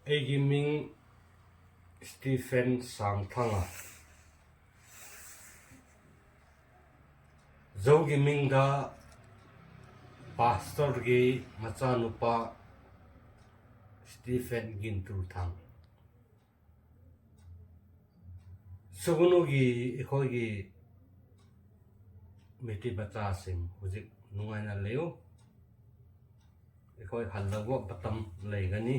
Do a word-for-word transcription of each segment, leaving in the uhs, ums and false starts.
ꯑꯩꯒꯤ ꯃꯤꯡ ꯁ꯭ꯇꯤꯐꯦꯟ ꯁꯥꯡꯊꯥꯉꯥ꯫ ꯖꯧꯒꯤ ꯃꯤꯡꯗ ꯄꯥꯁꯇꯔꯒꯤ ꯃꯆꯥꯅꯨꯄꯥ ꯁ꯭ꯇꯤꯐꯦꯟ ꯒꯤꯟꯇꯨꯊꯥꯡ꯫ ꯁꯨꯒꯅꯨꯒꯤ ꯑꯩꯈꯣꯏꯒꯤ ꯃꯩꯇꯩ ꯃꯆꯥꯁꯤꯡ ꯍꯧꯖꯤꯛ ꯅꯨꯡꯉꯥꯏꯅ ꯂꯩꯌꯨ꯫ ꯑꯩꯈꯣꯏ ꯍꯜꯂꯛꯄ ꯃꯇꯝ ꯂꯩꯒꯅꯤ꯫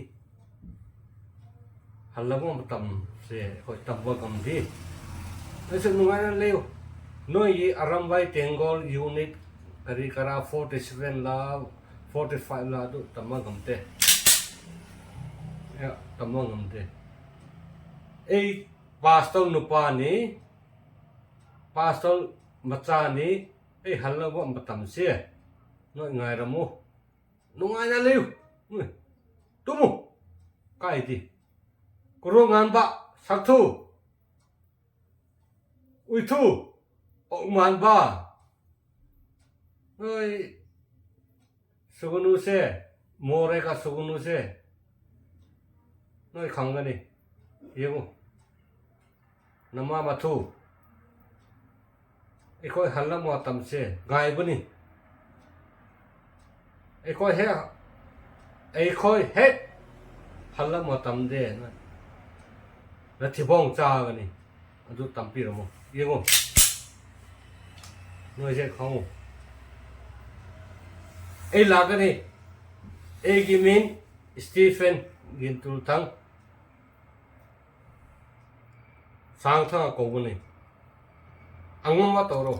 ꯍꯜꯂꯛꯄ ꯃꯇꯝꯁꯦ ꯑꯩꯈꯣꯏ ꯇꯝꯕ ꯉꯝꯗꯦ꯫ ꯑꯩꯁꯨ ꯅꯨꯡꯉꯥꯏꯅ ꯂꯩꯌꯨ꯫ ꯅꯣꯏꯒꯤ ꯑꯔꯝꯕꯥꯏ ꯇꯦꯡꯒꯣꯜ ꯌꯨꯅꯤꯠ ꯀꯔꯤ ꯀꯔꯥ ꯐꯣꯔꯇꯤ ꯁꯚꯦꯟ ꯂꯥ, ꯐꯣꯔꯇꯤ ꯐꯥꯏꯚ ꯂꯥ ꯑꯗꯨ ꯇꯝꯕ ꯉꯝꯗꯦ꯫ ꯑꯦ, ꯇꯝꯕ ꯉꯝꯗꯦ꯫ ꯑꯩ ꯄꯥꯁꯇꯔ ꯅꯨꯄꯥꯅꯤ, ꯄꯥꯁꯇꯔ ꯃꯆꯥꯅꯤ꯫ ꯑꯩ ꯍꯜꯂꯛꯄ ꯃꯇꯝꯁꯦ ꯅꯣꯏ ꯉꯥꯏꯔꯝꯃꯨ꯫ ꯅꯨꯡꯉꯥꯏꯅ ꯂꯩꯌꯨ꯫ ꯎꯝ꯫ ꯇꯨꯝꯃꯨ꯫ ꯀꯥꯏꯗꯤ꯫ ꯀꯣꯔꯧꯉꯥꯟꯕ, ꯁꯛꯊꯨ, ꯎꯏꯊꯨ, ꯑꯣꯛ ꯃꯥꯟꯕ꯫ ꯅꯣꯏ ꯁꯨꯒꯅꯨꯁꯦ, ꯃꯣꯔꯦꯒ ꯁꯨꯒꯅꯨꯁꯦ ꯅꯣꯏ ꯈꯪꯒꯅꯤ꯫ ꯌꯦꯡꯉꯨ꯫ ꯅꯃꯥ ꯃꯊꯨ꯫ ꯑꯩꯈꯣꯏ ꯍꯜꯂꯛ ꯃꯇꯝꯁꯦ ꯉꯥꯏꯕꯅꯤ꯫ ꯑꯩꯈꯣꯏ ꯍꯦꯛ, ꯑꯩꯈꯣꯏ ꯍꯦꯛ ꯍꯜꯂꯛ ꯃꯇꯝꯗ ꯅ-, ꯅꯊꯤꯕꯣꯡ ꯆꯥꯒꯅꯤ꯫ ꯑꯗꯨ ꯇꯝꯕꯤꯔꯝꯃꯣ꯫ ꯌꯦꯡꯉꯣ꯫ ꯅꯣꯏꯁꯦ ꯈꯪꯉꯨ꯫ ꯑꯩ ꯂꯥꯛꯀꯅꯤ꯫ ꯑꯩꯒꯤ ꯃꯤꯡ ꯁ꯭ꯇꯤꯐꯦꯟ ꯒꯤꯟꯇꯨꯊꯥꯡ꯫ ꯁꯥꯡꯊꯥ ꯀꯧꯕꯅꯤ꯫ ꯑꯉꯝꯕ ꯇꯧꯔꯣ꯫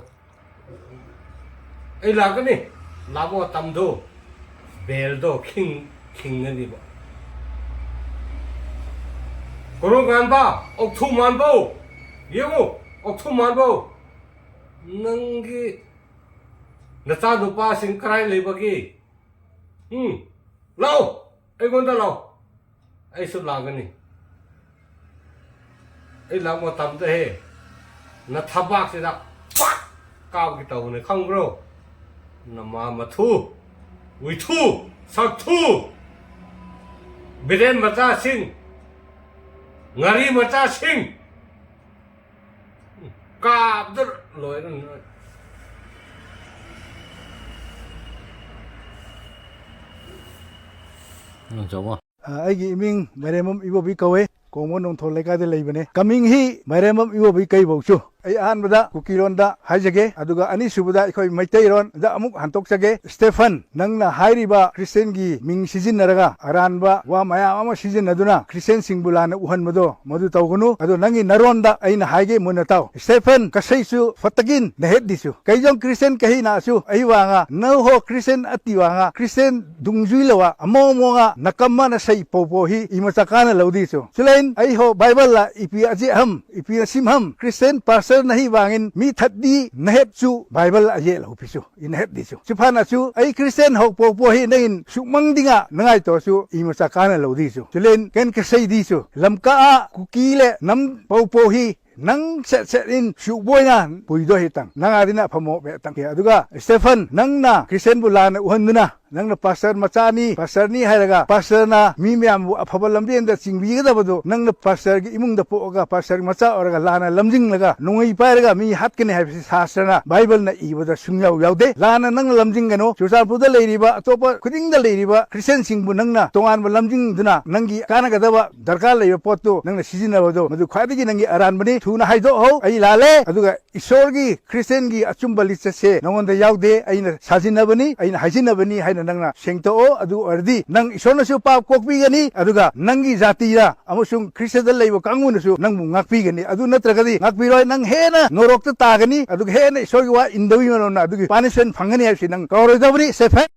ꯑꯩ ꯂꯥꯛꯀꯅꯤ꯫ ꯂꯥꯛꯄ ꯃꯇꯝꯗꯣ ꯕꯦꯜꯗꯣ ꯈꯤꯡ-, ꯈꯤꯡꯒꯅꯤꯕ꯫ ꯀꯣꯔꯧꯉꯥꯟꯕ, ꯑꯣꯛꯊꯨ ꯃꯥꯟꯕꯧ, ꯌꯦꯡꯉꯨ, ꯑꯣꯛꯊꯨ ꯃꯥꯟꯕꯧ, ꯅꯪꯒꯤ ꯅꯆꯥꯅꯨꯄꯥꯁꯤꯡ ꯀꯗꯥꯏ ꯂꯩꯕꯒꯦ? ꯎꯝ, ꯂꯥꯛꯑꯣ, ꯑꯩꯉꯣꯟꯗ ꯂꯥꯛꯑꯣ, ꯑꯩꯁꯨ ꯂꯥꯛꯀꯅꯤ꯫ ꯑꯩ ꯂꯥꯛꯄ ꯃꯇꯝꯗ ꯍꯦ, ꯅꯊꯕꯥꯛꯁꯤꯗ ꯄꯥꯛ ꯀꯥꯞꯀꯦ ꯇꯧꯕꯅꯦ, ꯈꯪꯕ꯭ꯔꯣ? ꯅꯃꯥ ꯃꯊꯨ, ꯎꯏꯊꯨ, ꯁꯛꯊꯨ, ꯕꯤꯔꯦꯟ ꯃꯆꯥꯁꯤꯡ, ꯉꯥꯔꯤ ꯃꯆꯥꯁꯤꯡ, ꯀꯥꯕꯗ ꯂꯣꯏꯔꯦ ꯅꯣꯏ꯫ ꯎꯝ, ꯆꯥꯎꯕ꯫ ꯑ, ꯑꯩꯒꯤ ꯏꯃꯤꯡ ꯃꯥꯏꯔꯦꯝꯕꯝ ꯏꯕꯣꯕꯤ ꯀꯧꯋꯦ꯫ ꯀꯣꯡꯕ ꯅꯣꯡꯊꯣꯜ ꯂꯩꯀꯥꯏꯗ ꯂꯩꯕꯅꯦ꯫ ꯀꯃꯤꯡ ꯍꯤ ꯃꯥꯏꯔꯦꯝꯕꯝ ꯏꯕꯣꯕꯤ ꯀꯩꯕꯧꯁꯨ꯫ ꯑꯩ ꯑꯍꯥꯟꯕꯗ ꯀꯨꯀꯤꯔꯣꯟꯗ ꯍꯥꯏꯖꯒꯦ, ꯑꯗꯨꯒ ꯑꯅꯤꯁꯨꯕꯗ ꯑꯩꯈꯣꯏ ꯃꯩꯇꯩꯔꯣꯟꯗ ꯑꯃꯨꯛ ꯍꯟꯗꯣꯛꯆꯒꯦ꯫ ꯁ꯭ꯇꯦꯐꯟ, ꯅꯪꯅ ꯍꯥꯏꯔꯤꯕ ꯈ꯭ꯔꯤꯁꯇꯦꯟꯒꯤ ꯃꯤꯡ ꯁꯤꯖꯤꯟꯅꯔꯒ ꯑꯔꯥꯟꯕ ꯋꯥ ꯃꯌꯥꯝ ꯑꯃ ꯁꯤꯖꯤꯟꯅꯗꯨꯅ ꯈ꯭ꯔꯤꯁꯇꯦꯟꯁꯤꯡꯕꯨ ꯂꯥꯟꯅ ꯎꯍꯟꯕꯗꯣ ꯃꯗꯨ ꯇꯧꯒꯅꯨ꯫ ꯑꯗꯣ ꯅꯪꯒꯤ ꯅꯔꯣꯟꯗ ꯑꯩꯅ ꯍꯥꯏꯒꯦ ꯃꯨꯟꯅ ꯇꯥꯎ꯫ ꯁ꯭ꯇꯦꯐꯟ, ꯀꯁꯩꯁꯨ ꯐꯠꯇꯒꯤꯟ ꯅꯍꯦꯠꯗꯤꯁꯨ꯫ ꯀꯩꯖꯣꯡ ꯈ꯭ꯔꯤꯁꯇꯦꯟ ꯀꯍꯤꯅꯥꯁꯨ ꯑꯩ ꯋꯥꯉꯥ, ꯅꯧ ꯍꯣ ꯈ꯭ꯔꯤꯁꯇꯦꯟ ꯑꯠꯇꯤ ꯋꯥꯉꯥ, ꯈ꯭ꯔꯤꯁꯇꯦꯟ ꯗꯨꯡꯖꯨꯏ ꯂꯧꯋꯥ, ꯑꯃꯣ ꯃꯣꯉꯥ, ꯅꯀꯝꯃ ꯅꯁꯩ ꯄꯧ ꯄꯣ ꯍꯤ, ꯏꯃ ꯆꯀꯥꯅ ꯂꯧꯗꯤꯁꯨ꯫ ꯆꯨꯂꯦꯟ, ꯑꯩ ꯍꯣ ꯕꯥꯏꯕꯜ ꯂ ꯏꯄꯤ ꯑꯖꯦ ꯑꯍꯝ, ꯏꯄꯤ ꯑꯁꯤꯝ ꯍꯝ, ꯈ꯭ꯔꯤꯁꯇꯦꯟ ꯄꯥꯁꯇꯔ ꯅꯍꯤ ꯋꯥꯡꯉꯤꯟ, ꯃꯤ ꯊꯠꯗꯤ ꯅꯍꯦꯠꯁꯨ ꯕꯥꯏꯕꯜ ꯑꯖꯦ ꯂꯧ ꯄꯤꯁꯨ, ꯏ ꯅꯍꯦꯠꯗꯤꯁꯨ꯫ ꯆꯨꯐꯥꯅꯁꯨ, ꯑꯩ ꯈ꯭ꯔꯤꯁꯇꯦꯟ ꯍꯧ ꯄꯣ ꯄꯣ ꯍꯤ ꯅꯍꯤꯟ ꯁꯨꯛꯃꯪꯗꯤꯉꯥ ꯅꯉꯥꯏ ꯇꯣꯁꯨ, ꯏꯃ ꯆꯀꯥꯅ ꯂꯧꯗꯤꯁꯨ꯫ ꯆꯨꯂꯦꯟ, ꯀꯦꯟ ꯀꯁꯩꯗꯤꯁꯨ꯫ ꯂꯝꯀꯥ ꯀꯨꯀꯤ ꯂꯦ ꯅꯝ ꯄꯧ ꯄꯣ ꯍꯤ, ꯅꯪ ꯁꯦꯠ ꯁꯦꯠ ꯏꯟ ꯁꯨꯕꯣꯏꯅ ꯄꯨꯏꯗꯣ ꯍꯤꯇꯪ꯫ ꯅꯪ ꯑꯗꯤꯅ ꯐꯃꯣ ꯕꯦꯇꯪ꯫ ꯑꯗꯨꯒ ꯁ꯭ꯇꯦꯐꯟ, ꯅꯪꯅ ꯈ꯭ꯔꯤꯁꯇꯦꯟꯕꯨ ꯂꯥꯟꯅ ꯎꯍꯟꯗꯨꯅ, ꯅꯪꯅ ꯄꯥꯁꯇꯔ ꯃꯆꯥꯅꯤ, ꯄꯥꯁꯇꯔꯅꯤ ꯍꯥꯏꯔꯒ, ꯄꯥꯁꯇꯔꯅ ꯃꯤ ꯃꯌꯥꯝꯕꯨ ꯑꯐꯕ ꯂꯝꯕꯦꯟꯗ ꯆꯤꯡꯕꯤꯒꯗꯕꯗꯣ, ꯅꯪꯅ ꯄꯥꯁꯇꯔꯒꯤ ꯏꯃꯨꯡꯗ ꯄꯣꯛꯑꯒ, ꯄꯥꯁꯇꯔꯒꯤ ꯃꯆꯥ ꯑꯣꯏꯔꯒ ꯂꯥꯟꯅ ꯂꯝꯖꯤꯡꯂꯒ, ꯅꯣꯡꯃꯩ ꯄꯥꯏꯔꯒ ꯃꯤ ꯍꯥꯠꯀꯅꯤ ꯍꯥꯏꯕꯁꯤ ꯁꯥꯁꯇ꯭ꯔꯅ, ꯕꯥꯏꯕꯜꯅ ꯏꯕꯗ ꯁꯨꯡꯌꯥꯎ ꯌꯥꯎꯗꯦ꯫ ꯂꯥꯟꯅ ꯅꯪꯅ ꯂꯝꯖꯤꯡꯒꯅꯨ꯫ ꯆꯨꯔꯆꯥꯟꯄꯨꯔꯗ ꯂꯩꯔꯤꯕ, ꯑꯇꯣꯞꯄ ꯈꯨꯗꯤꯡꯗ ꯂꯩꯔꯤꯕ ꯈ꯭ꯔꯤꯁꯇꯦꯟꯁꯤꯡꯕꯨ ꯅꯪꯅ ꯇꯣꯉꯥꯟꯕ ꯂꯝꯖꯤꯡꯗꯨꯅ ꯅꯪꯒꯤ ꯀꯥꯟꯅꯒꯗꯕ ꯗꯔꯀꯥꯔ ꯂꯩꯕ ꯄꯣꯠꯇꯨ ꯅꯪꯅ ꯁꯤꯖꯤꯟꯅꯕꯗꯣ ꯃꯗꯨ ꯈ꯭ꯋꯥꯏꯗꯒꯤ ꯅꯪꯒꯤ ꯑꯔꯥꯟꯕꯅꯤ꯫ ꯊꯨꯅ ꯍꯥꯏꯗꯣꯛꯍꯧ, ꯑꯩ ꯂꯥꯜꯂꯦ꯫ ꯑꯗꯨꯒ ꯏꯁꯣꯔꯒꯤ, ꯈ꯭ꯔꯤꯁꯇꯦꯟꯒꯤ ꯑꯆꯨꯝꯕ ꯂꯤꯆꯠꯁꯦ ꯅꯉꯣꯟꯗ ꯌꯥꯎꯗꯦ, ꯑꯩꯅ ꯁꯥꯖꯤꯟꯅꯕꯅꯤ, ꯑꯩꯅ ꯍꯥꯏꯖꯤꯟꯅꯕꯅꯤ ꯍꯥꯏꯅ ꯅꯪꯅ ꯁꯦꯡꯇꯣꯛꯑꯣ꯫ ꯑꯗꯨ ꯑꯣꯏꯔꯗꯤ ꯅꯪ ꯏꯁꯣꯔꯅꯁꯨ ꯄꯥꯞ ꯀꯣꯛꯄꯤꯒꯅꯤ, ꯑꯗꯨꯒ ꯅꯪꯒꯤ ꯖꯥꯇꯤꯗ ꯑꯃꯁꯨꯡ ꯈ꯭ꯔꯤꯁꯇꯗ ꯂꯩꯕ ꯀꯥꯡꯕꯨꯅꯁꯨ ꯅꯪꯕꯨ ꯉꯥꯛꯄꯤꯒꯅꯤ꯫ ꯑꯗꯨ ꯅꯠꯇ꯭ꯔꯒꯗꯤ ꯉꯥꯛꯄꯤꯔꯣꯏ, ꯅꯪ ꯍꯦꯟꯅ ꯅꯣꯔꯣꯛꯇ ꯇꯥꯒꯅꯤ, ꯑꯗꯨꯒ ꯍꯦꯟꯅ ꯏꯁꯣꯔꯒꯤ ꯋꯥ ꯏꯟꯗꯕꯒꯤ ꯃꯔꯝꯅ ꯑꯗꯨꯒꯤ ꯄꯥꯅꯤꯁꯃꯦꯟ ꯐꯪꯒꯅꯤ ꯍꯥꯏꯕꯁꯤ ꯅꯪ ꯀꯥꯎꯔꯣꯏꯗꯕꯅꯤ꯫ ꯁꯦꯐꯦ꯫